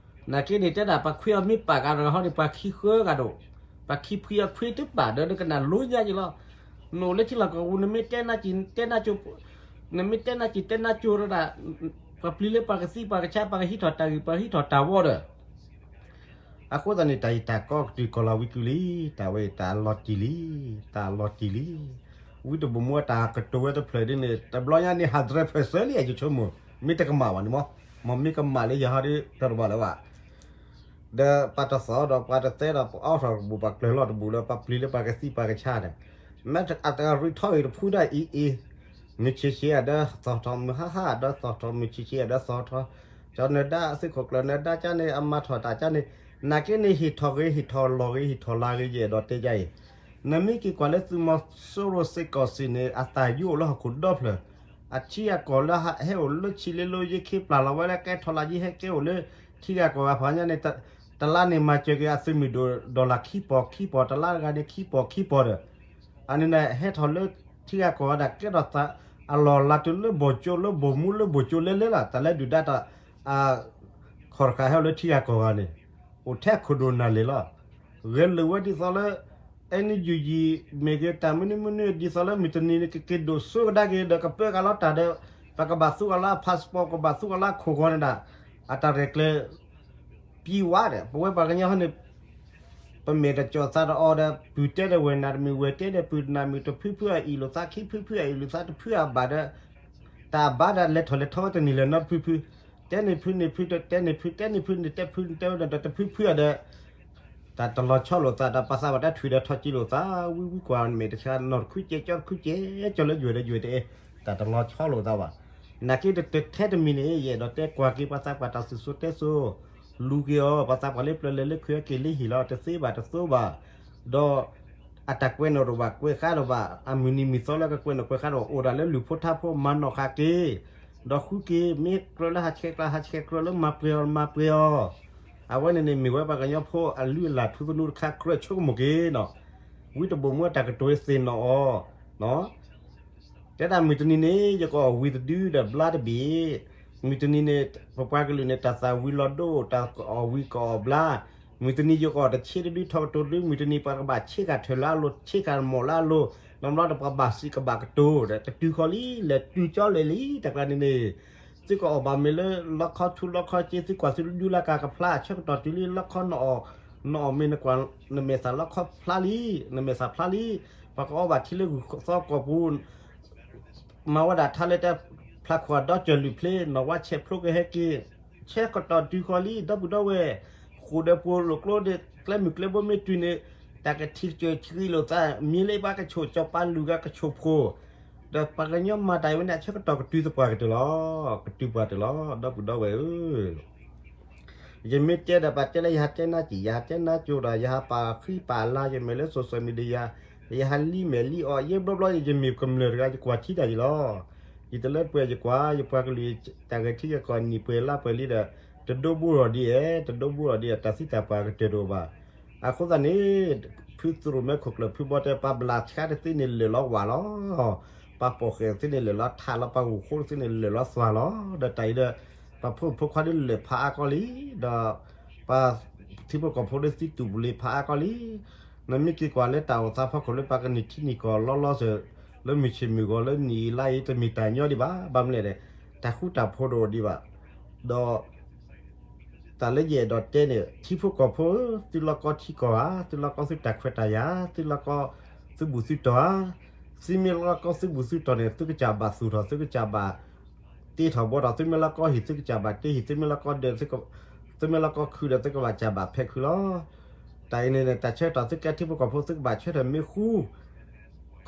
နာ်က့န့ၣ်တဲဒၣ် ပှၤခွံအီၤမ့ၢ်ပာ်ကဒီးဟီန့ၣ် ပှၤခံဃၢဂၤဒိၣ်, ပှၤခံဖှံအခွံတဘၣ်ဒီး နကနၣ်လိညါက့ၤလီၤ. နအိၣ်လၢထံလီၢ်ကီၢ်ပူၤ နမ့ၢ်တဲနၢ်က့ၤ တဲနၢ်ကၠိ, နမ့ၢ်တဲနၢ်က့ၤ တဲနၢ်ကၠိဒီး ပှၤပျံၤလၢပှၤကသံပှၤကဆါ ပှၤကဟံးထီၣ်တၢ်ဂ့ၢ် ပှၤဟံးထီၣ်တၢ်ဝီဒီး အဃိသတးန့ၣ် တၢ်အံၤတၢ်ကီကတုၤကီၢ်လၤဝံကွံာ်လံ, တၢ်ဝဲအံၤတၢ်လီၤတံၢ်လံ, တၢ်လီၤတံၢ်လံ. ဝံတဘိၣ်မူအတၢ်ကတိၤဝဲတဖျၢၣ်ဒ်န့ၣ် တဘျီညါန့ၣ် ဟးဒြဲဖၢၣ်စၢလံ အယဆိကမိၣ်, မ့ၢ်တကမၣ်ဘၣ်န့ၣ်မ့ၢ်, မ့ၢ်မ့ၢ်ကမၣ်လၢယဟီဒီး တၢ်တဘၣ်လၢၤဘၣ် ဒီးပှၤတသီၣ်ဒီးပှၤတသဲဒီး ပှၤအီထီၣ်တဘူၣ် ပှၤကျၢၤလီၤတဘူၣ်လၢ ပှၤပျံၤလၢပှၤကသံပှၤကဆါန့ၣ်, မ့ၢ်အတၢ်ရံးထီၣ်ဂ့ၤတဖုဒၣ်အံၤအံၤ, မုၢ်ဆံးဆံးအဒၢသီၣ်ထီၣ် မုၢ်ဟါဟါအဒၢသီၣ်ထီၣ် မုၢ်ဆံးဆံးအဒၢသီၣ်ထီၣ်, ကၠီနၢၤဒါ သုးခိၣ်ကျၢၢ်နၢၤဒါကန့ၣ် အမၤထီၣ်တၢ်ကန့ၣ်, နာ်က့န့ၣ် ဟ့ၣ်ထီၣ်ဂ့ၤ ဟ့ၣ်ထီၣ်လီၢ်ဂ့ၤ ဟ့ၣ်ထီၣ်လါဂ့ၤ ယအဲၣ်ဒိးတဲယါအံၤ, နမ့ၢ်က့ၤကွၢ်လၢသုးမီၤစိရိၤစ့ၢ်ကီးစ့ၢ်န့ၣ် အသးယိၣ်အိၣ်လၢဟီၣ်ခိၣ်ဒီဖျၢၣ်, အထံအကီၢ်လၢဟဲအိၣ်လၢဆံးလ့လိ ယ့ခ့ပျၢ်လီၤဝဲလၢကဲထီၣ်လါယ့ ဟဲကဲအိၣ်လၢထံဂၤကီၢ်ဂၤဖးညါန့ၣ်, တလါန့ၣ် မၤစၢၤက့ၤအသုးမုၢ်ဒိၣ် dollar ခံပီၢ်ခံပီၢ် တလါတဂၤန့ၣ် ခံပီၢ်ခံပီၢ်ဒီး, အန့ၣ်န့ၣ် ဟဲထီၣ်လၢထံဂၤကီၢ်ဂၤဒၣ် ကဲထီၣ်သးအလီၢ်လၤတုၤလၢဘိၣ်ကၠိလၢဘိၣ်မူလၢဘိၣ်ကၠိလဲလဲလီၤ. တၢ်လၢဒုၣ်ဒါတၢ် ခီၣ်တဃာ်ဟဲအိၣ်လၢထံဂၤကီၢ်ဂၤန့ၣ်, အိၣ်ထဲခိၣ်ဒိၣ်နၢ်လံၤလီၤ. ဂဲၤလိာ်ဝဲဒ်သိးလၢ အဲၣ်နယူၣ်ယံၣ် မ့ၢ်ဂ့ၤ တၢ်မနုၤမနုၤ ဒ်သိးလၢမုၢ်တနံၤန့ၣ် ကက့ၤဒိၣ်စိကဒါက့ၤဒီး ကပၢက့ၤလီၤတၢ်ဒီး ပကဘၣ်သူအီၤလၢအ passport ကဘၣ်သူအီၤလၢအခိၣ်ဂီၤန့ၣ်ဒၣ် အတၢ်ရဲၣ်ကျဲၤ ပံဝါဒီး ပဝဲပှၤကညီဟီန့ၣ် ပမဲာ်တကၠီၣ်သးတအီၤဒီး ပုၢ်တဲဒီးဝဲၢ်နးတမံၤ ဝဲၢ်တဲဒီးပုၢ်နးမံၤ တဖုဖုအံၣ်လိာ်သး ခံဖုဖုအံၣ်လိာ်သး တဖုအဘၣ်ဒီး တၢ်ဘၣ်ဒီးလဲၤထီၣ်လဲၤထီဝဲတနံၤလၢၤနီတဖုဖု, တဲန့ၢ်ဖုန့ၢ်ဖု တဲန့ၢ်ဖု တဲန့ၢ်ဖုန့ၢ် တဲဖုတဲဝဲဒီးတဖုဖုအဒီး တၢ်တလီၤဆီလိာ်သး တၢ်ပာ်သးဘၣ်တၢ်ထွံၣ်ဒီးထီၣ်ကံလိာ်သး ဝံဝံကွၢ်မဲာ်တဆါ နီၢ်တခုကဲး ကၠီတခုကဲး ကၠီလၢယွဲၢ်ဒီးယွဲၢ်တအဲၣ် တၢ်တလီၤဆီလိာ်သးဘၣ်. နာ်က့တထဲတမံၤန့ၣ် ယအဲၣ်ဒိးတဲကွၢ်က့ၤပှၤသးပှၢ်တၢ်စံၣ်စိၤတဲစိၤ လူၤက့ၤအီၤ ပှၤသးပှၢ်လၢပျၢၤလဲၤလၢခုအက့ၤလၢဟံၣ်လီၤ တသ့ဘၣ်တသိဘၣ် ဒီး အတၢ်ကွဲးနီၣ်တအိၣ်ဘၣ် ကွဲးဃါတအိၣ်ဘၣ် အမုၢ်နံၤမုၢ်သီလၢကကွဲးနီၣ်ကွဲးဃါတအိၣ် အိၣ်ဒၣ်လၢလုၢ်ဖိထါဖိ မၤနီၣ်ဃာ်က့ၤ ဒီးဃုက့ၤ မ့ၢ်ကြၢးလၢဟးဆှဲးကျါ ဟးဆှဲးကြၢးလၢမၤပှဲၤအီၤ မၤပှဲၤအီၤ အဝဲန့ၣ်န့ၣ်မ့ၢ်ဝဲပှၤကညီဖိအလုၢ်အလၢ်ထူသနူတခါကြၢးဆိကမိၣ်က့ၤနီၤ ဝံတဘိၣ်မူအတၢ်ကတိၤသ့ၣ်နီၣ်အီၤ တဲဒၣ်မုၢ်တနံၤန့ၣ် ယကအီၣ်ဝံၤတဒုဒီးဘျါတဘ့ၣ်, မုၢ်တနံၤန့ၣ် ပပှၤကလုာ်န့ၣ် တၢ်သၣ်ဝံၤလီၤဒိ တၢ်ကအီၣ်ဝံၤကအီၣ်ဘျါ, မုၢ်တနံၤယကအီၣ်တဆ့တဒု ထီကတိၤတဒု မုၢ်တနံၤပှၤကဘၣ်ဆ့ကၤထၢၣ်လၢအလိၤ ဆ့ကၤမီၣ်လၢအလိၤ, နီတဘျီဒီးပှၤဘၣ်စံးကဘၣ်ကတိၤဒီး တတုၤဃီလံ လဲၤတုၤကၠီလဲၤလံ တၢ်ကျါန့ၣ်န့ၣ် သုကအီၣ်ဘၣ်မ့ၢ်လၢလီခီထူလီခီစ့ သုကွၢ်သုဒုလၢကၤကဖျါ ဆၢကတီၢ်တုၤလံလီခီနအီၣ်, နအီၣ်မ့ၢ်နကွၢ် နမဲာ်သၣ်လီခီဖျါလံ, နမဲာ်သၣ်ဖျါလံ, ပှၤကအီဘၣ်ထံလၢဂုၢ်သီကီၢ်ပူၤ မၤဝဲဒၣ်ထါလၢတၢ်ဖျါခိၣ်အဒီကၢၢ်လုၢ်ဖျ့ နီၢ်ဝါဆဲးဖျိကဟဲက့ၤ, ဆၢကတီၢ်တုၤဃီလံ ဒီပုၢ်ဒီဝဲၢ်, ဃိာ်ဒီးပှၤလိာ်ကျိဒီး ကျဲမုၢ်ကျဲဘိမ့ၢ်တုၤန့ၣ် တၢ်ကထံၣ်ကစၢၢ်ဆံးလီၤသး မ့ၢ်လၢဘၣ်ကဆိၣ်ကၠီၤပၤလုၢ်ဂၤကဆိၣ်ဖိ, ဒီးပှၤကညီမၤတၢ်အံၤဝဲန့ၣ် အဆၢကတီၢ်ကတုၤသပှၢ်ကတၢၢ်လီၤ, ကတုၤပှၢ်တၢၢ်လီၤ ဒီပုၢ်ဒီဝဲၢ်ဧၢ ယမ့ၢ်တဲဒီးပှၤတဲလၢယဟးတဲနါစံၣ် ယဟးတဲနါကၠိဒီး ယဟးပာ်ဃံပာ်လၤ ယမဲာ်လၢ social media ယဟးလံမဲာ်လံအီၣ် ယဲဘျီဘျီ ယမ့ၢ်ကမျၢၢ်တဂၤ ယကွၢ်ထံတၢ်ယံၤလီၤ. ယတလၢပှဲၤယကွၢ် ယပှၤကလုာ် တၢ်ဂဲၤထံဂဲၤကီၢ်နံၣ်ပှဲၤလါပှဲၤလံဒီး တဒိဘိထီၣ်ဒံးဧါ တဒိဘိထီၣ်ဒံးဧါ တၢ်သံတၢ်ပှၢ်ကတၢၢ်တအိၣ်ဘၣ်. အဃိသတးန့ၣ် ဖုသုးရိၣ်မဲခိၣ်ကျၢၢ်ဖုဘီတဲ ပှၤဘျးဆါတသ့န့ၣ်လၢာ်လီၤဝးလီၤ. ပှၤပိာ်ဃဲၤသုန့ၣ်လဲၤလီၤထးလီၤ ပှၤဂိၢ်ဃိသုန့ၣ်လဲၤလီၤသွါလီၤ. ဒီးတၢ်အံၤဒီး ပှၤဖိမုၣ်ဖိခွါဒုးလဲၤဖးအါကီလံ, ဒီး ပှၤထံဖိကီၢ်ဖိဒုးသံတူၢ်ပူၤလံဖးအါကီလံ. နမ့ၢ်က့ၤကွၢ်လၢတၢ်အိၣ်သးဖီခိၣ်လၢပှၤကနံၣ်ထံနံၣ်ကီၢ်လီၤလီၤဆဲး လၢမုၢ်ဆ့ၣ်မုၢ်ဂီၤလၢနံၣ်အံၤလါအံၤတမ့ၢ်တၢ်ညီဒံးဘၣ်. ဘၣ်မနုၤလဲၣ်န့ၣ် တၢ်ဃူတၢ်ဖိးတအိၣ်ဒံးဘၣ်. ဒီး တၢ်လၢယအဲၣ်ဒိးတဲန့ၣ် ထံဖိကီၢ်ဖိဧၢ, သုလီၢ်ကီထံကီၢ်ဧါ, သုလီၢ်ကီသုတၢ်ခွဲးတၢ်ယာ်, သုလီၢ်ကီသုဘူၣ်သုတီၢ်ဧါ, သုမ့ၢ်လီၢ်ကီသုဘူၣ်သုတီၢ်န့ၣ် သုကစၢ်ဘၣ်သူၣ်ထီၣ် သုကစၢ်ဘၣ်တ့ထီၣ်ဘှီထီၣ်, သုမ့ၢ်လီၢ်ကီဟံၣ် သုကစၢ်ဘၣ်တ့ဟံၣ်, သုမ့ၢ်လီၢ်ကီဒၢး သုမ့ၢ်လီၢ်ကီခုဒီး သုကဘၣ်စၢ်ဘၣ်ဖဲးခုလီၤ. တၢ်အံၤန့ၣ် တၢ်ဆၢကတီၢ်သုကဲထံဖိကီၢ်ဖိ သုကဘၣ်ဆၢထၢၣ်မ့ၢ်ဃူ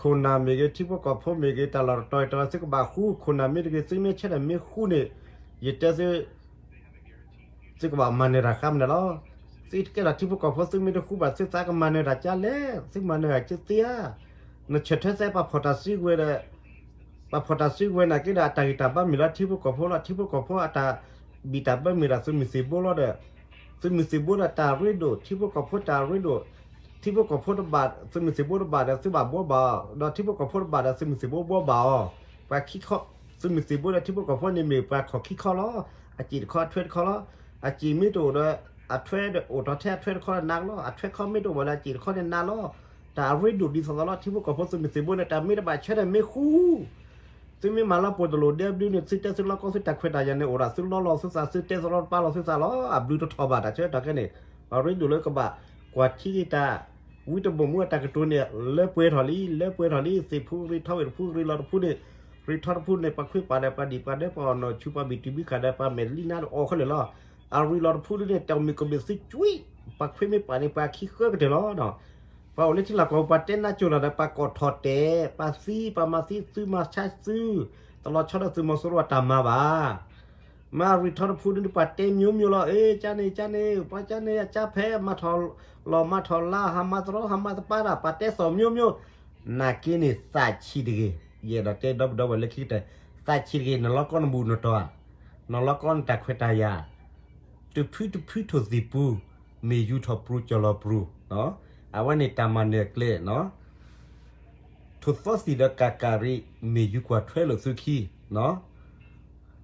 ခိၣ်နၢ်မ့ၢ်ဂ့ၤ ထံဖိကီၢ်ဖိမ့ၢ်ဂ့ၤ တၢ်လီၢ်တတီၤတတီၤ သုကဘၣ်ဃူ, ခိၣ်နၢ်မ့ၢ်တဂ့ၤ သုမ့ၢ်ဆၢထၢၣ်မ့ၢ်ဃူန့ၣ် ယတဲသု သုကဘၣ်မၤနၢၤတၢ်ဃါမနုၤလီၤ. သုတကဲထီၣ်ထံဖိကီၢ်ဖိ သုမ့ၢ်တဃူဘၣ်သုသး ကမၤနၢၤတၢ်ကလဲၣ်, သုမၤနၢၤတၢ်ကသ့ဧါ. နဆၢထၢၣ်သဲပှၤဖီၣ်တၢ်စုကဝဲၤဒီး ပှၤဖီၣ်တၢ်စုကဝဲၤနာ်က့ဒီး အတၢ်ဂံၢ်တၢ်ဘါမ့ၢ်လီၤ ထံဖိကီၢ်ဖိလီၤ. ထံဖိကီၢ်ဖိအတၢ်ဘံၣ်တၢ်ဘၢမ့ၢ်ဒၣ်သုးမုၢ်သံၣ်ဘိလီၤဒီး သုးမုၢ်သံၣ်ဘိဒီးတၢ်ရ့ဒိၣ် ထံဖိကီၢ်ဖိတၢ်ရ့ဒိၣ်, ထံဖိကီၢ်ဖိတဘၣ် သုးမုၢ်သံၣ်ဘိတဘၣ်ဒီးသုဘၣ်ဘှီဘၣ်အီၤ, ဒီးထံဖိကီၢ်ဖိတဘၣ်ဒီးသုးမုၢ်သံၣ်ဘိဘှီဘၣ်အီၤ, ပှၤခံခီ, သုးမုၢ်သံၣ်ဘိဒီးထံဖိကီၢ်ဖိန့ၣ်မ့ၢ်ပှၤခီၣ်ခံခီလီၤ. အစ့ၣ်တခီအထွဲတခီလီၤ. အစ့ၣ်မ့ၢ်တအိၣ်ဒီး အထွဲအိၣ်ထီၣ်ထဲအထွဲတခီဒီးနးလီၤ. အထွဲခီမ့ၢ်တအိၣ်ဘၣ်ဒီးအစ့ၣ်တခီန့ၣ်နးလီၤ. တၢ်အရ့ဒိၣ်ဒ်သိးသိးလီၤ. ထံဖိကီၢ်ဖိသုးမုၢ်သံၣ်ဘိန့ၣ် တၢ်မ့ၢ်တဘၣ်ဆၢထၢၣ်မ့ၢ်ဃူ သုမ့ၢ်မၤလီၤပိာ်တလိာ်ဒဲဘျုးန့ၣ် သုတဲသုလီၢ်ကီသုတၢ်ခွဲးတၢ်ယာ်န့ၣ် အိၣ်ဒၣ်သုလီၢ်လီၢ်သုသး သုတဲသုလီၢ်တပာ်လီၢ်သုသးလီၤ. အဘျုးတထီၣ်ဘၣ်တၢ်ဆၢကတီၢ်ခဲန့ၣ် ပှၤရ့ဒိၣ်လၢကဘၣ်ကွၢ်ထံက့ၤတၢ် ဝံတဘိၣ်မူအတၢ်ကတိၤန့ၣ် လၢပှဲၤထီၣ်လံ လၢပှဲၤထီၣ်လံ သ့ၣ်ဖူရ့ထီဝ့ၢ်တဖူရ့လီၤတဖူန့ၣ် ရ့ထီတဖူန့ၣ် ပှၤခွ့ပာ်ဒီးပှၤဒံၣ်ပှၤဒၢပှၤအီၣ်နီၢ်ဆူၣ် ပှၤဘံၣ်တံၢ်ဘံၣ်ဃာ်ဒီးပှၤမဲာ်လံနါအီၣ်ခဲလၢာ်လီၤ. အရ့လီၤတဖူဒ်န့ၣ် တၢ်မုၢ်ကဘ့ၣ်သုကွံာ် ပှၤခွ့မ့ၢ်ပာ်န့ၣ် ပှၤခံဃၢကတၢၢ်လီၤ. ပှၤအိၣ်လၢထံလီၢ်ကီၢ်ပူၤ ပှၤတဲနါစိၤလီၤဒီး ပှၤကိးထီၣ်တဲာ် ပှၤသံ ပှၤမၤသံ သုမၤဆါသု တလီၤဆီဒီးသုးမီၤစိရိၤအတၢ်မၤဘၣ်. မ့ၢ်အရ့ထီတဖူဒ်န့ၣ် ပှၤတဲမျိုးမျိုးလီၤ. အ့ ကန့ၣ် ကန့ၣ် ပှၤကန့ၣ် အကဖဲ မၤထီၣ်လီၢ်မၤထီၣ်လါ ဟးမၤတရီ ဟးမၤတပါတၢ် ပှၤတဲသီမျိုးမျိုး နာ်က့န့ၣ် သးဆံးတဂ့ၤ. ယအဲၣ်ဒိးတဲဒီပုၢ်ဒီဝဲၢ်လၢခံကတၢၢ် သးဆံးတဂ့ၤ နလီၢ်ကီနဘူၣ်နတီၢ်ဧါ, နလီၢ်ကီနတၢ်ခွဲးတၢ်ယာ် တဖုတဖုထိၣ်သံၣ်ပူၤ မ့ၢ်ယူၤထီၣ်ပြူၤကၠီၤလီၤပြူၤ, အဝဲန့ၣ်တၢ်မၤနၢၤအကျဲနီၤ. ထိၣ်သီသံၣ်ဒီးကၣ်ကၣ်ရံၣ် မ့ၢ်ယူၤကွၢ်ထွဲလိာ်သုခံနီၤ.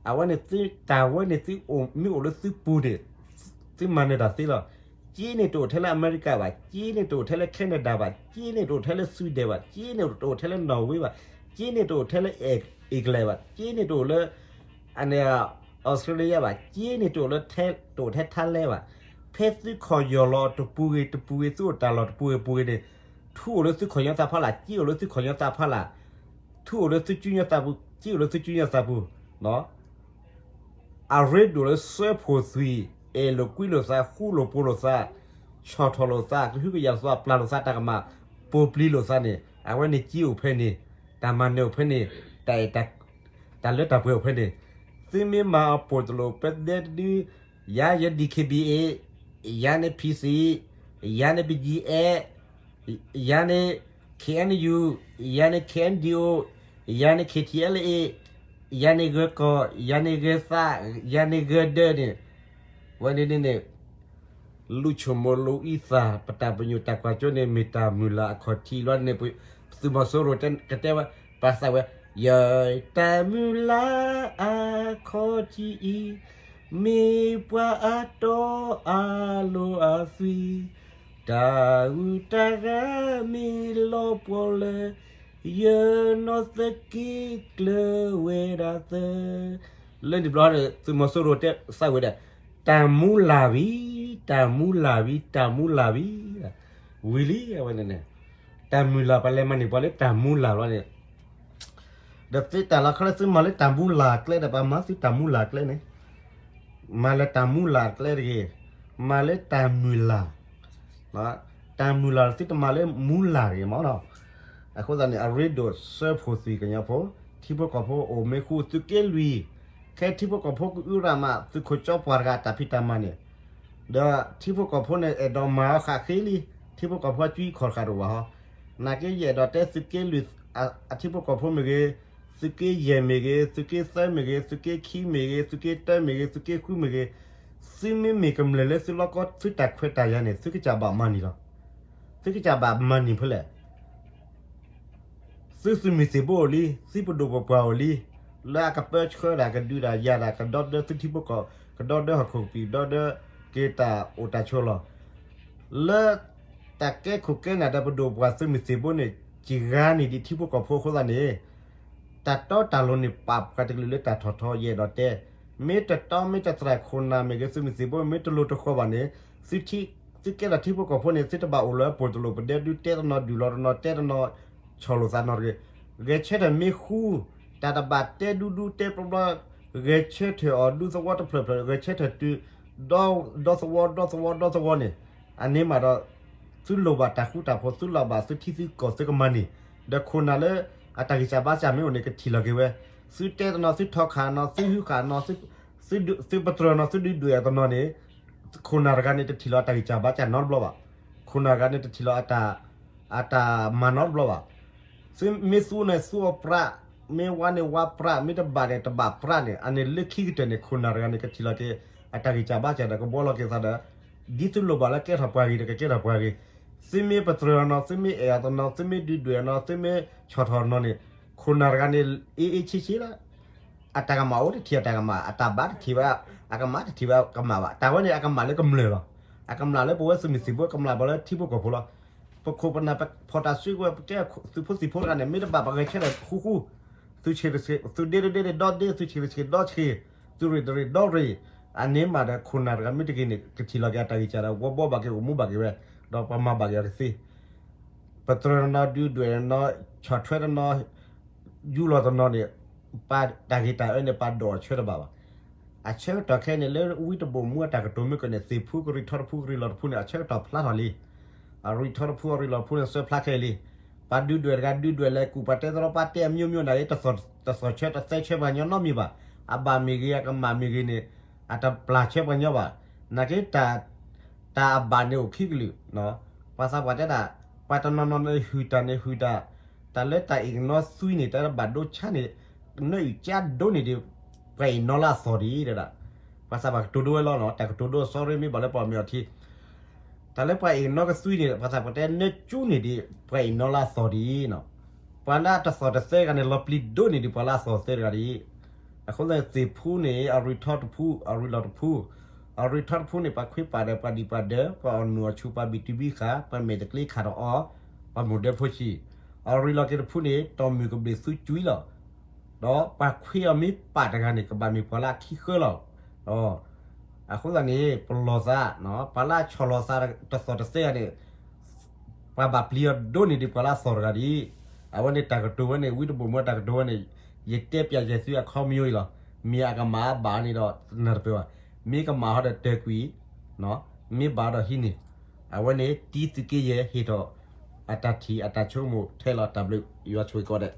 အဝဲန့ၣ်သု တၢ်ဝဲန့ၣ်သုအိၣ် မ့ၢ်အိၣ်လၢသုပူၤန့ၣ် သုမၤနၢၤတၢ်သ့လီၤ. က့န့ၣ်တအိၣ်ထဲလၢအမဲရကၤဘၣ်, က့န့ၣ်တအိၣ်ထဲလၢ Canada ဘၣ်, က့န့ၣ်တအိၣ်ထဲလၢ Sweden ဘၣ်, က့န့ၣ်တအိၣ်ထဲလၢ Norway ဘၣ်, က့န့ၣ်တအိၣ်ထဲလၢ England ဘၣ်, က့န့ၣ်တအိၣ်လၢ အန့ၣ် Australia ဘၣ်, က့န့ၣ်တအိၣ်လၢ တအိၣ်ထဲထါလဲဘၣ်. ဖဲသုခီၣ်ယီၢ်လီၤတပူၤဂ့ၤတပူၤဂ့ၤ သုအိၣ်တၢ်လီၢ်တပူၤဂ့ၤပူၤဂ့ၤန့ၣ် ထူအိၣ်လၢသုခီၣ်ညီသးဖီလာ်, က့အိၣ်လၢသုခီၣ်ညီသးဖီလာ်, ထူအိၣ်လၢသုစုညါသးပူၤ, က့အိၣ်လၢသုစုညါသးပူၤ. အရ့ဒိၣ်လၢစၢဖှိၣ်သွံၣ် အဲၣ်လိာ်ကွံလိာ်သး ဃူလိာ်ဖိးလိာ်သး ဆီၣ်ထီၣ်လိာ်သး ကဟုကယာ်လိာ်သး ပျၢ်လိာ်သး တၢ်ကမၣ် ပိာ်ပျံၤလိာ်သးန့ၣ် အဝဲန့ၣ်က့အိၣ်ဖဲန့ၣ်, တၢ်မၤနၢၤအိၣ်ဖဲန့ၣ်, တၢ်အဲၣ် တၢ်လၢတၢ်ပှဲၤအိၣ်ဖဲန့ၣ်, သုမ့ၢ်မၤအီၤပိာ်တလိာ် ပဒဲတဒု ယၤယ DKBA, ယၤန့ၣ် PC, ယၤန့ၣ် BGF, ယၤန့ၣ် KNU, ယၤန့ၣ် KNDO, ယၤန့ၣ် KTLA, ယၤန့ၣ်ဂၢၤကီၢ်, ယၤန့ၣ်ဂၢၤသး, ယၤန့ၣ်ဂၢၤဒၢးန့ၣ်, ဝဲန့ၣ်န့ၣ်န့ၣ် လူၢ်ဆိၣ်မိၢ်လူၢ်အံသၣ် ပတၢ်ပညိၣ်တၢ်ကွၢ်စိန့ၣ် မ့ၢ်တၢ်မုၢ်လၢ်အခီၣ်ထံးလီၤန့ၣ် သုးမီၤစိရိၤကတဲဝဲ ပှၤသးဝဲ ယတၢ်မုၢ်လၢ်အခီၣ်ထံးအံၤ မ့ၢ်ပှၤအတီအလိၤအသွံၣ်, တၢ်ဂုၤတၢ်ဂၤမ့ၢ်လီၤပှီၢ်လၢ ယနီၢ်သက့ကျၢၤဝဲဒၣ်သၢ လၢန့ၣ်ဘျီန့ၣ် သုးမီၤစိရိၤတဲသးဝဲဒၣ် တၢ်မူလၢ်ဝံၤ, တၢ်မူလၢ်ဝံၤ, တၢ်မူလၢ်ဝံၤ, ဝံၤလံအဝဲန့ၣ်န့ၣ်, တၢ်မုၢ်လၢ် ပလဲၤမၤန့ၢ်ပှၤလၢတၢ်မူလၢ်လီၤန့ၣ်, ဒီးသုတၢ်လီၢ်ခီလၢသုမၤလၢတၢ်မူလၢ်ကျဲဒီး ပှၤမၤသုတၢ်မူလၢ်ကျဲန့ၣ်, မၤလၢတၢ်မူလၢ်ကျဲတဂ့ၤ, မၤလၢတၢ်မုၢ်လၢ် တၢ်မုၢ်လၢ်သုတမၤလၢမူလၢ်တဂ့ၤမးနီၤ, အဃိသတးန့ၣ် အရ့ဒိၣ်စၢဖှိၣ်သွံၣ်ကညီဖိ, ထံဖိကီၢ်ဖိအိၣ်မ့ၢ်ဃူသုးက့လွံၢ်, ခဲထံဖိကီၢ်ဖိကအုရၣ်မး သုးခိၣ်ကၠီပှၢ်တဂၤတၢ်ဖံးတၢ်မၤန့ၣ်, ဒီးထံဖိကီၢ်ဖိန့ၣ် အဲၣ်ဒိးမၤအီၤဃာ်ဃ့လံ, ထံဖိကီၢ်ဖိအစုအံခီၣ်တဃာ်တအိၣ်ဘၣ်ဟီ, နာ်က့ယအဲၣ်ဒိးတဲသုးက့လွံၢ် အထံဖိကီၢ်ဖိမ့ၢ်ဂ့ၤ, သုးက့ယဲၢ်မ့ၢ်ဂ့ၤ, သုးက့သၢမ့ၢ်ဂ့ၤ, သုးက့ခံမ့ၢ်ဂ့ၤ, သုးက့တၢမ့ၢ်ဂ့ၤ, သုးက့ဃုမ့ၢ်ဂ့ၤ, သုမ့မ့ၢ်ကမျၢၢ်လၢသုလီၢ်ကီသုတၢ်ခွဲးတၢ်ယာ်န့ၣ် သုကစၢ်ဘၣ်မၤန့ၢ်လီၤ. သုကစၢ်ဘၣ်မၤန့ၢ်ဖဲလဲၣ် သုသုးမုၢ်သံၣ်ဘိအိၣ်လံ, သုပဒိၣ်ပပှၢ်အိၣ်လံ, လၢအကပၢဆှၢဒၣ်ကဒုးဒၣ်ယၤဒၣ် ကဒီဒၢသုထံဖိကီၢ်, ကဒီဒၢဟီၣ်ခိၣ်ကပံာ်, ဒီဒၢက့ၤတၢ်အိၣ်တၢ်ဆိးလီၤ. လၢတၢ်ကဲခိၣ်ကဲနၢ်ဒီးပဒိၣ်ပပှၢ်သုးမုၢ်သံၣ်ဘိန့ၣ် စံၣ်ဂၤန့ၢ်ဒံးထံဖိကီၢ်ဖိအဃိသတးန့ၣ် တၢ်တီတၢ်လိၤန့ၣ် ပာ်ပှၤတကလုာ်လၢတၢ်ထီၣ်ထီ ယအဲၣ်ဒိးတဲ, မ့ၢ်တတီမ့ၢ်တတြၢ်ခိၣ်နၢ်မ့ၢ်ဂ့ၤ သုးမုၢ်သံၣ်ဘိမ့ၢ်တလိၤတဃီၤဘၣ်န့ၣ် သုကဲထီၣ်ထံဖိကီၢ်ဖိန့ၣ် သုတဘၣ်အိၣ်လၢအပိၢ်တလိၣ်ပဒဲ ဒုးတဲတနီၤ ဒုးလီၤတနီၤ တဲတနီၤ ဆီၣ်လိာ်သးနီတဂ့ၤ. ဂဲၤဆၢထၢၣ်မ့ၢ်ဃူ တၢ်တဘၣ်တဲဒူဒူတဲဘျီဘျီ, ဂဲၤဆၢထၢၣ်အီၤဒူသဝီတဖျၢၣ်ဖျၢၣ် ဂဲၤဆၢထၢၣ်တုၤ ဒီသဝီ ဒီသဝီ ဒီသဝီန့ၣ် အန့ၣ်မးဒီး သုလိၣ်ဘၣ်တၢ်ဃူတၢ်ဖိး သုလိၣ်ဘၣ်သုထံသုကီၢ်သုကမၤန့ၢ်, ဒီးခိၣ်နၢ်လၢအတၢ်ဂံၢ်စၢ်ဘါစၢ်မ့ၢ်အိၣ်န့ၣ် ကထံၣ်လီၤက့ၤဝဲ, သုတဲတနီၤ သုထီၣ်ခးနီၤ သုဟုဃာ်နီၤ သုပတြၢၤနီၤ သုဒုးဒွဲၣ်အီၤတနီၤန့ၣ် ခိၣ်နၢ်တဂၤန့ၣ် တထံၣ်လီၤအတၢ်ဂံၢ်စၢ်ဘါစၢ်နီတဘျီဘၣ်. ခိၣ်နၢ်တဂၤန့ၣ် တထံၣ်လီၤအတၢ်မၤနီတဘျီဘၣ်. မ့ၢ်သူန့ၣ်သူအီၤပြး, မ့ၢ်ဝါန့ၣ်ဝါပြး, မ့ၢ်တဘၣ်န့ၣ်တဘၣ်ပြးန့ၣ် အန့ၣ်လၢခံကတၢၢ်န့ၣ် ခိၣ်နၢ်တဂၤန့ၣ် ကထံၣ်လီၤက့ၤအတၢ်ဂံၢ်စၢ်ဘါစၢ်ဒီး ကဘှီလီၤက့ၤသးဒီး ဒ်သုလိၣ်ဘၣ်လၢကဲထီၣ်ပှၤဂ့ၤဒီးကကဲထီၣ်ပှၤဂ့ၤ, သုမ့ၢ်ပတြၢၤအီၤနီၤ သုမ့ၢ်အဲၣ်အီၤတနီၤ သုမ့ၢ်ဒုးဒွဲၣ်အီၤနီၤ သုမ့ၢ်ဆီၣ်ထီၣ်နီၤန့ၣ် ခိၣ်နၢ်တဂၤန့ၣ် အ့အ့ဆ့ဆ့လၢ အတၢ်ကမၣ်အိၣ်တထံၣ်အတၢ်ကမၣ် အတၢ်ဘၣ်တထံၣ်ဘၣ် အကမၣ်တထံၣ်ဘၣ်ကမၣ်ဘၣ်. တၢ်ဝဲန့ၣ် အကမၣ်လၢကမျၢၢ်လီၤ. အကမၣ်လၢပဝဲသုးမုၢ်သံၣ်ဘိ ကမၣ်ဘၣ်လၢထံဖိကီၢ်ဖိလီၤ. ပခိၣ်ပနၢ် ပဖီၣ်တၢ်စုကဝဲၤ ပကဲသုးဖိသံၣ်ဖိတဂၤန့ၣ် မ့ၢ်တဘၣ်ပှၤဂဲၤဆၢထၢၣ်ဃူဃူ သုးဆ့ၣ်တဆ့ၣ် သုးဒ့တဒ့န့ၣ်ဒီဒ့ သုးဆ့ၣ်တဆ့ၣ်ဒီဆ့ၣ် သုးရ့ၣ်တရ့ၣ်ဒီရ့ၣ်, အန့ၣ်မးဒီးခိၣ်နၢ်တဂၤမ့ၢ်တဂ့ၤန့ၣ် ကထံၣ်လီၤက့ၤအတၢ်ဂံၢ်စၢ်ဒီး ဝီဘီဘၣ်က့ၤ အိၣ်မူဘၣ်က့ၤဝဲ, ဒီးပှၤမၤဘၣ်က့ၤအီၤကသ့ ပတြၢၤတနီၤ ဒုးဒွဲၣ်တနီၤ ဆီၣ်ထွဲတနီၤ ယူလီၤတနီၤန့ၣ် ပတၢ်ဂ့ၤတၢ်အၢန့ၣ် ပဒိၣ်အီၤဆၢတဘၣ်ဘၣ်. အဆၢကတီၢ်ခဲအံၤန့ၣ် လၢဝံတဘိၣ်မူအတၢ်ကတိၤမ့ၢ်ကီးန့ၣ် သ့ၣ်ဖူကရံၣ်ထီတဖူ ကရံၣ်လီၤတဖူန့ၣ် အဆၢကတီၢ်ဖျါထီၣ်လံ. အရံၣ်ထီတဖူ အရံၣ်လီၤတဖူန့ၣ် စၢဖျါခဲအံၤလံ. ပှၤဒုးဒွဲၣ်တဂၤ ဒုးဒွဲၣ်လဲၤကူၣ်ပှၤတဲသရီပှၤတဲအမျိုးမျိုးန့ၣ် တသီၣ်ဆၢတသဲဆၢပှၤကညီနီတမံၤဘၣ်. အဘၣ်မ့ၢ်ဂ့ၤ အကမၣ်မ့ၢ်ဂ့ၤန့ၣ် အတပျၢ်ဆၢပှၤကညီဘၣ်. နာ်က့ တၢ်အဘၣ်န့ၣ်အိၣ်ခံကလုာ်, ပှၤသးပှၢ်တဲဒၣ် ပှၤတနီၤနီၤန့ၣ် ဟုၣ်တၢ်န့ၣ်ဟုၣ်တၢ်, တၢ်လၢတၢ်အ့ၣ်ကနီသွံန့ၣ် တၢ်ဘၣ်ဒိဆါန့ၣ် နအုၣ်ကၠါဒိန့ၣ်ဒီး ပှၤအ့ၣ်နီလၢအသီၣ်ဒံးဒၣ်. ပှၤသးပှၢ်ကတိၤဒိဝဲလီၤနီၤ တၢ်ကတိၤဒိ sorry မ့ၢ်ဘၣ်လၢပှၤမ့ၢ်အီၤထံ တၢ်လၢပှၤအ့ၣ်နီကသွံန့ၣ် ပှၤသးပှၢ်တဲနၢကၠူန့ၣ်ဒီး ပှၤအ့ၣ်နီလၢအသီၣ်ဒံးနီၤ. ပှၤလၢအတသီၣ်တသဲတဂၤန့ၣ် လီၤပျံၤဒိၣ်န့ၢ်ဒံးပှၤလၢအသီၣ်သဲတဂၤဒံး. အဃိသတးန့ၣ် သ့ၣ်ဖူန့ၣ် အရံၣ်ထီတဖူ အရံၣ်လီၤတဖူ, အရံၣ်ထီတဖူန့ၣ် ပှၤခွ့ပာ်ဒီးပှၤဒံၣ်ပှၤဒၢး ပှၤအီၣ်နုၢ်အီၣ်ဆူၣ် ပှၤဘံၣ်တုၤဘံၣ်ဃာ် ပှၤမဲာ်တကျ့ခးဒီးအီၤ ပှၤမိၢ်ဒၢဖိဆံး, အရံၣ်လီၤက့ၤတဖူန့ၣ် တီၢ်မုၢ်ကဘျံးသုကွံလီၤ. ဒီးပှၤခွ့အီၤမ့ၢ်ပာ်တဂၤန့ၣ် ကဘၣ်မ့ၢ်ပှၤလၢအခံဃၢလီၤ. အဃိသတးန့ၣ် ပလီၢ်သး, ပှၤလၢအဆီၣ်လီၤသးတသီၣ်တသဲတဂၤန့ၣ် ပှၤဘၣ်ပျံၤအီၤဒိၣ်န့ၢ်ဒံးပှၤလၢအသီၣ်တဂၤဒံး. အဝဲန့ၣ်တၢ်ကတိၤဝဲန့ၣ် ဝံတဘိၣ်မူတၢ်ကတိၤဝဲန့ၣ် ယတဲပျးယဲၢ်သုအခီပညီအံၤလီၤ. မ့ၢ်အကမၣ်အဘၣ်န့ၣ်ဒီးနၢ်တပၢၢ်ဘၣ်. မ့ၢ်ကမၣ်ဟီဒီးတၢၢ်ကွံာ်, မ့ၢ်ဘၣ်ဒီးဟံးန့ၢ်. အဝဲန့ၣ်တံသုးက့ယဲၢ်ဟ့ၣ်ထီၣ် အတၢ်ထံၣ်အတၢ်ဆိကမိၣ်ထဲလီၤ. တၢ်ဘျုးယွၤဆိၣ်ဂ့ၤကိးဂၤဒဲး.